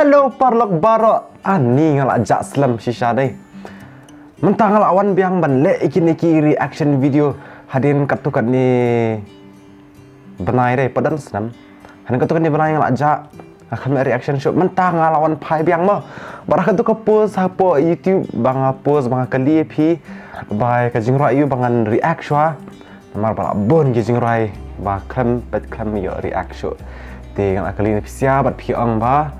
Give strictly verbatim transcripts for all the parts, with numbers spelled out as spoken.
Hello paralok baroh, ani nga la jah slem shisha dei. Mynta nga la wan biang ban leh ïa kine ki reaction video hadien katto katne bnai dei, pat don snem. Hadien katto katne bnai nga la jah, nga khlem leh reaction shuh, mynta nga la wan phai biang mo. Bad ha katto ka post hapoh YouTube ba nga post ba nga kylli ïa phi ba ïa ka jingrwai aïu ba ngan react shuwa. Namar ba la bun ki jingrwai ba khlem peit khlem ïoh react shuh. Te nga la kylli na phi sha bad phi ong ba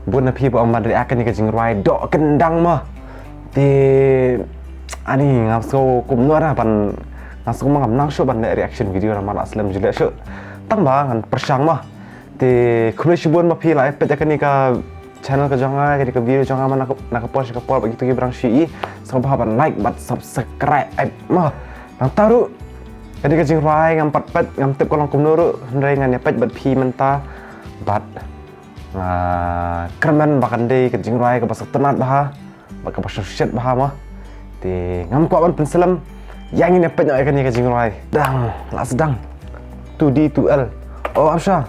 bun na phi ba ong ban react ïa kane ka jingrwai Doh Kyndang mo. Te ani ngam sngew kumno ruh ban, ngam sngew, ngam nang shuh ban leh reaction video namar la slem ju leh shuh. Tang ba ngan pyrshang mo. Te khublei shibun ba phi la peit ïa kane ka channel ka jong nga, kane ka video jong nga, man na ka, na ka por sha ka por, bad kito kiba dang shu ïohi, sngewbha ban like bad subscribe mo. Nangta ruh kane ka jingrwai ngam pat peit, ngam tip ka long kumno ruh, hynrei ngan ïa peit bad phi mynta. Bad nga kyrmen ba kan dei ka jingrwai kaba sngewtynnat bha bad kaba sngewshet bha mo. Te ngam kwah ban pynslem, ïa ngin ïa peit noh ïa kane ka jingrwai. Dang, la sdang. Two D two L. Oh, ap sha.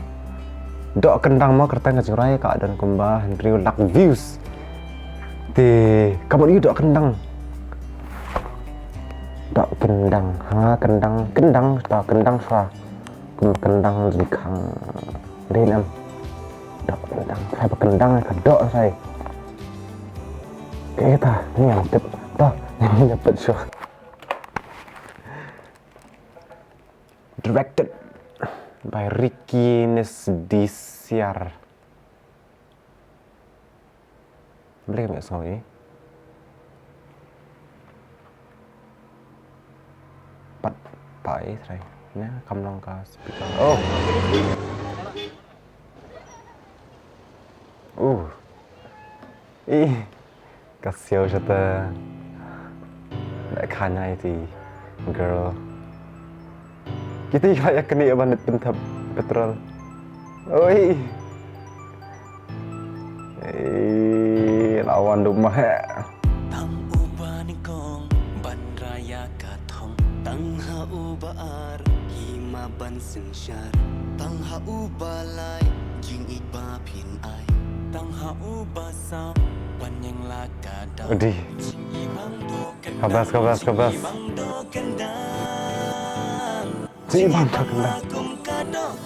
Doh Kyndang mo, kyrteng ka jingrwai ka don kumba hynriew lak views. Te ka mut ïa u Doh Kyndang. Doh Kyndang, ha, kyndang, kyndang, Doh Kyndang sha. Kyndang jingkhang. Dei ne em? Doh Kyndang, sha ba kyndang ka doh sha. Kaei kata, ni ngam tip. Doh, ni ngam tip shuh. Directed by Ricky Nesdisiar. Balei kam ïohsngew ïa i? Pat, pat i trai. Ne kam long ka speaker. Oh. Uh. Ih. Ka siaw shata. Da kha ïa iti girl. Kita ki la ïa kane ban pyntap petrol. Oi. Eh, lawan dum mah. Tang uba nyngkong ban raya ka thong. Tang ha uba ar hi ma ban synshar. Tang ha uba lai jingïeit ba phin ai. Tang ha uba saw ban ïeng la ka daw. Udi. Ka best, ka best, ka best. Jingibang doh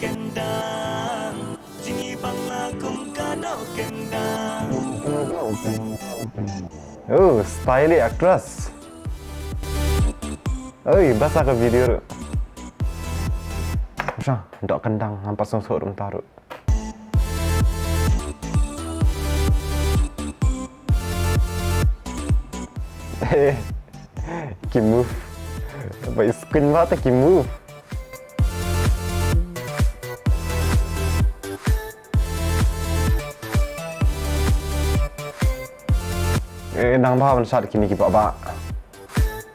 kyndang. Oh, stylish actress. Oi, best ka video ruh. Sha, doh kyndang, ngam pat sngewthuh ruh mynta ruh. Ki move. Ba i skun ba ta ki move. Eh, nang ba ban shot kini ki ba ba.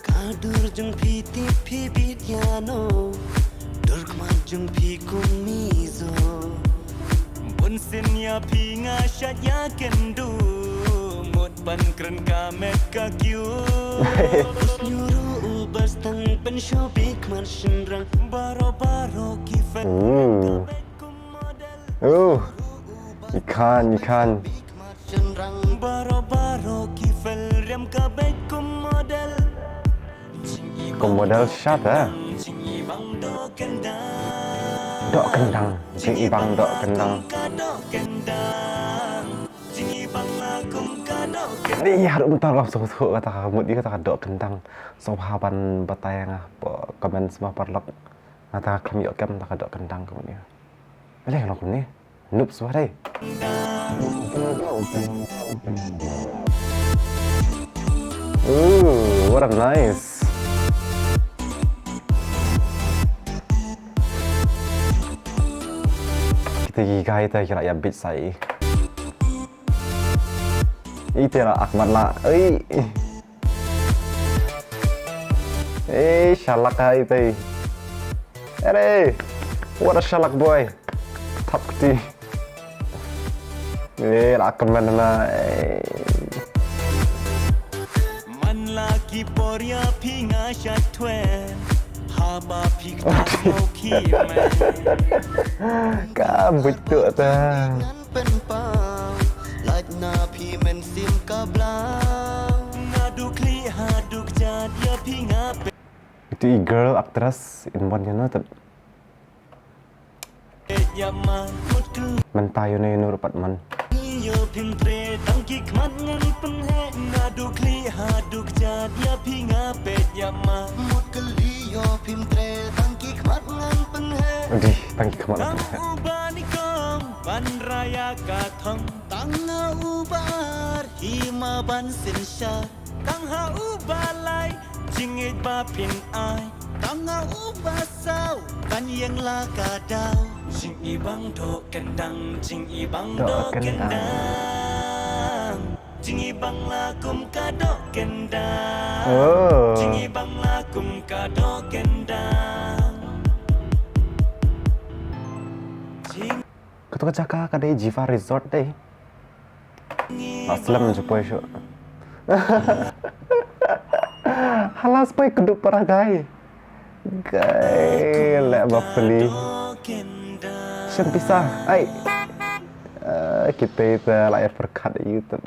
Ka dur jong phi tip phi bit ïa no. Dur khmat jong phi kum mizo. Bun sien ïa phi nga shait ïa kynduh. Mut ban kren ka met ka kiew. Bus nyuruh u bas tang pynshoh bit khmat shynrang. Baroh baroh ki fan. Ooh. Ooh. I khan, i khan. Baroh baroh ki fel riam ka beit kum model. Kum model shata. Doh kyndang, jingibang doh kyndang. Ni harum tar lam suk suk kata ka mut ïa kata ka doh kyndang. Sngewbha ban batai ïa nga hapoh comment sma paralok. Nga ta khlem ïoh kem ta ka doh kyndang ka mut ïa. Balei ka long kumne? Noob shuwa dei. Ooh, what a nice. Kita ki guy ta ki la ïa bit sai. Ite la akmat la. Ei. Eh, shalak hai tei. Are, what a shalak boy. Thap kti. Eh, la kmen na. Eh. Man la ki por ïa phi nga sha thwe. Haba phi ka mo ki me. Ka butuh ta. Pynpaw, Na phi men sim ka bla. Nga du khlieh ha du kjat ïa phi nga pe. Itu i girl actress in bon ïa no tep. Peit ïa ma mut kli. Mynta ïa no ïa no ruh pat man. Ïa phim tre tang ki khmat ngan pynheh. Nga du khlieh ha du kjat ïa phi nga peit ïa ma mut kli. Ïa phim tre tang ki khmat ngan pynheh. Dih, tang ki khmat ngan pynheh. Tang uba ni kong ban raya ka thong. Tang ha uba ar hi ma ban synshar. Tang ha uba lai jingngeit ba phin ai. Tang ha uba saw ban ïeng la ka daw. Jingibang doh kyndang, jingibang doh kyndang. Jingibang la kum ka doh kyndang. Oh. Jingibang la kum ka doh kyndang. Jing Kato ka jaka ka dei Jiva Resort dei. Ba slem ju poi shuh. Hala sa poi kdup paradai. Gai leh bapli. Shem pisa. Ai. Eh, kita ita la ïa pyrkhat ïa YouTube.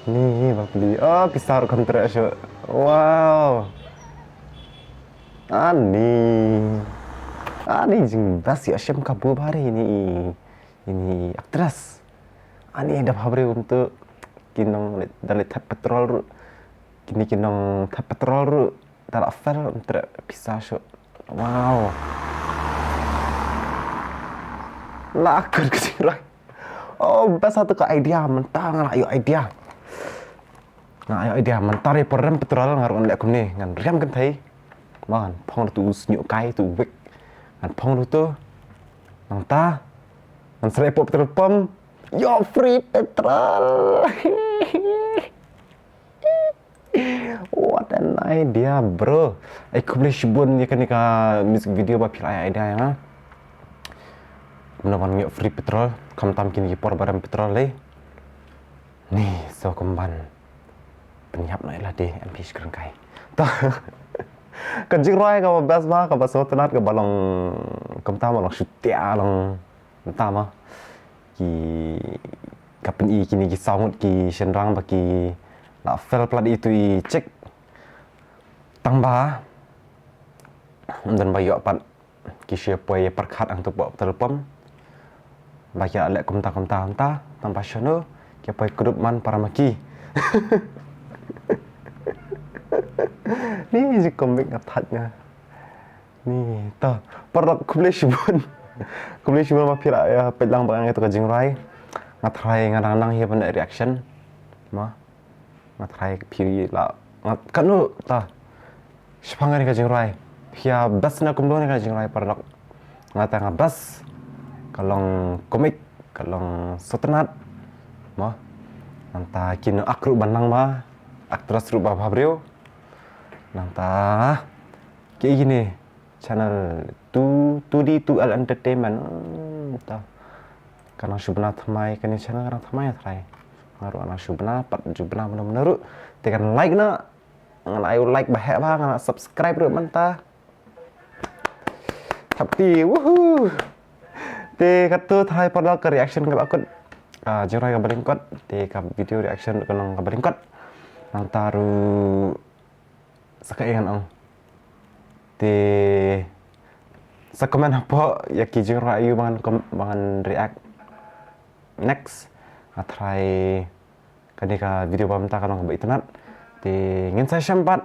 Ni bapli. Oh, pisa ruh kham treh shuh. Wow. Ani. Ani jing best ïa shem kabu bari ini. Ini actress. Ani da bhabriew kumtu ki nong da leit thep petrol ruh. Kini ki nong thep petrol ruh. Da la fail ym treh pisa shuh. Wow. La akut ka jingrwai. Oh, best satu ka idea, mynta nga la ïoh idea. Nga ïoh idea, mynta re por rem petrol nga ruh ngan leh kumne, ngan riam kynthei. Ba ngan phong ruh tu u sniewkai tu u wig. Ngan phong ruh tu. Nangta ngan srei pop petrol pump. Ïoh free petrol. What an idea, bro. Ai khublei shibun ïa kane ka music video ba phi la ai idea ïa nga. Kumno ban ïoh free petrol, khamtam kine ki por ba rem petrol lei. Ni, so kumban pynïap noh ïa lade, M P Shkyrngkai. To. Ka jingrwai kaba best ba, kaba sngewtynnat, kaba long kumta ma long shutia long kumta ma. Ki ka pyni kine ki saw ngut ki shynrang ba ki la fail palat itu i chik. Tang ba ym don ba ïoh pat ki shu poi ïa pyrkhat hangtu pok petrol pump. Ba ki la leh kumta kumta kumta tang ba shano ki poi kdup man para ma ki. Ni ji komik nga thait nga. Ni to paralok khublei shibun. Khublei shibun ba phi la ïa peit lang ba ngan ïa to ka jingrwai. Nga tharai nga dang nang ïa ban reaction. Ma. Nga tharai phi la nga kano ta. Shaphang kane ka jingrwai phi ïa best na kumno kane ka jingrwai paralok. Nga ta nga best ka long komik ka long sngewtynnat. Mo nangta ki nongak ruh ba nang ma actress ruh ba bhabriew. Nangta ki ine channel two D two L Entertainment. Hmm, ta ka nang shu bna thymmai kane channel ka nang thymmai tharai. Nga ruh nga nang shu bna pat ju bna mano mano ruh. Te kan like na. Ngan ai u like ba heh ba ngan subscribe ruh mynta. Thap ti woohoo. Te kato tharai paralok ka reaction kaba kut. Ah, jingrwai kaba lyngkot te ka video reaction ka nang kaba lyngkot. Nangta ruh sa ka ïa ngan ong. Te sa comment hapoh ïa ki jingrwai aïu ba ngan react next. Nga tharai kane ka video ba mynta ka long kaba itynnat. Te ngin sa ïashem pat.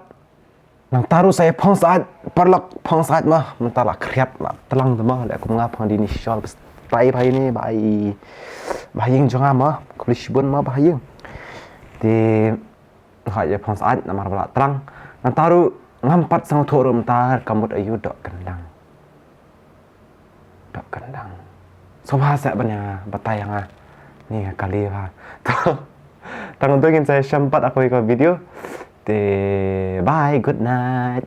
Nangta ruh sa ïa phong sait paralok phong sait ma mynta la khriat la tlang te ma la kum nga phong dini shol bas tai ba ïa ni ba ïa ba ïing jong nga ma khublei shibun ma ba ïing. Te Nga ïa phong sait namar ba la tlang. Nangta ruh ngam pat sngewthuh ruh mynta ka mut aïu doh kyndang. Doh kyndang. Sngewbha seh ban ïa batai ïa nga. Ni nga kali bha. Tang to ngin sa ïashem pat ha kawei ka video. Te bye, good night.